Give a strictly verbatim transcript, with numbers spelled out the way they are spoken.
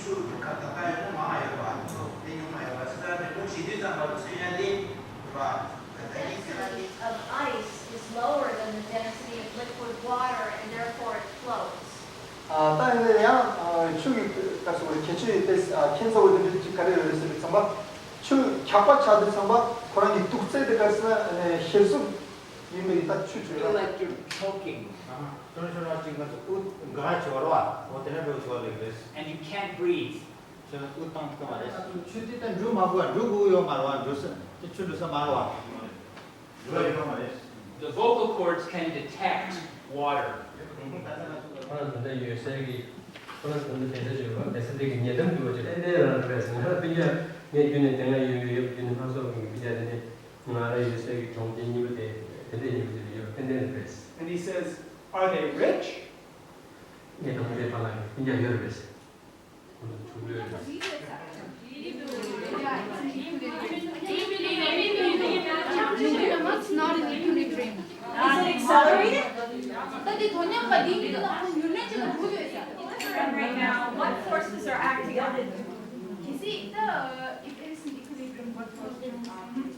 ཆུ་ཁ་ད་ལྟ་ཡོད་ན་མང་ཡོད་པ་ཚོ་དེ་ཉུང་མ་ཡོད་པ་ཅི་ལྟར་རེད་ལུགས་ཞིག་དུས་ཙམ་པ་ཚོ་ཡང་དེ་རེད་པ། ད་ཡིག་ཚད་ལ་དེ། Density of ice is lower than the density of liquid water, and therefore it floats. ཨ་ད་ཡིན་ན་ཡང་ཨ་ཆུ་ཡི་སྐབས་སུ་ཁྱད་ཆོས་དེ་ཨ་ཁྱད་མཚར་བོ་དེ་འདྲ་ཅིག་ག་རེ་ཡོད་རེད་ཟེར་བའི་ཙམ་པ། ཆུ་འཁྱག་པ་ཆགས་དུས་ཙམ་པ་ཁོ་རང་གི་དུག་རྫས་དེ་ག་རེ་ཟེར་ན་ཨ་ནི་གཤེར་གཟུགས་ཡིན་པའི་ད་ཆུ་ཆུ་རེད། Feel like you're choking. ཨ་ཧ། ཅུང་ཞིག་ཅིག་ང་ཚོ་དབུགས་འགག་ཆེ་བ་རེད་བ། འོ་དེ་འདྲ་འདྲ་བོ་ཞིག་ལེགས་རེད། And you can't breathe. ཆུ་དབུགས་བཏང་ཐུབ་མ་རེད། ཆུ་དེ་ད་འགྲོ་མ་དགོས། འགྲོ་དགོས་ཡོད་མ་རེད་བ། འགྲོ་ས་དེ་ཆུ་འགྲོ་ས་མ་རེད་བ། འགྲོ་ཡོད་མ་རེད། The vocal cords can detect water. ཁོ་རང་ད་ལྟ་ཡོད་སའི་གི་ཁོ་རང་ད་ལྟ་དེ་འདྲ་ཡོད་པ། དེ་ས་དེ་གི་ཉེ་འགྲམ་དུ་བ་ཅིག་ཏན་ཏན་རང་རེད་པས། ང་རང་སྤུན་ཀྱག་ངས་རྒྱུན་ནས་དེ་སྔ་ཡོད་ཡོད་ཡོད་རྒྱུན་ནས་ཕར་ཚུར་གི་སྤུན་ཀྱག་དེ་འདྲ་ང་རང་ཡོད་སའི་གི་གྲོང་ཁྱེར་གཉིས་པ་དེ་དེ་འདྲ་ཉེ་པོ་དེ་ལ་ཡོད། ཏན་ཏན་རེད་པས། And he says, are they rich? ངས་དང་པོ་དེ་ཕར་ལ་སྤུན་ཀྱག་ཡོད་རེད་པས། It's not in equilibrium. Right now, what forces are acting on it? You see, the, if it is in equilibrium, what forces?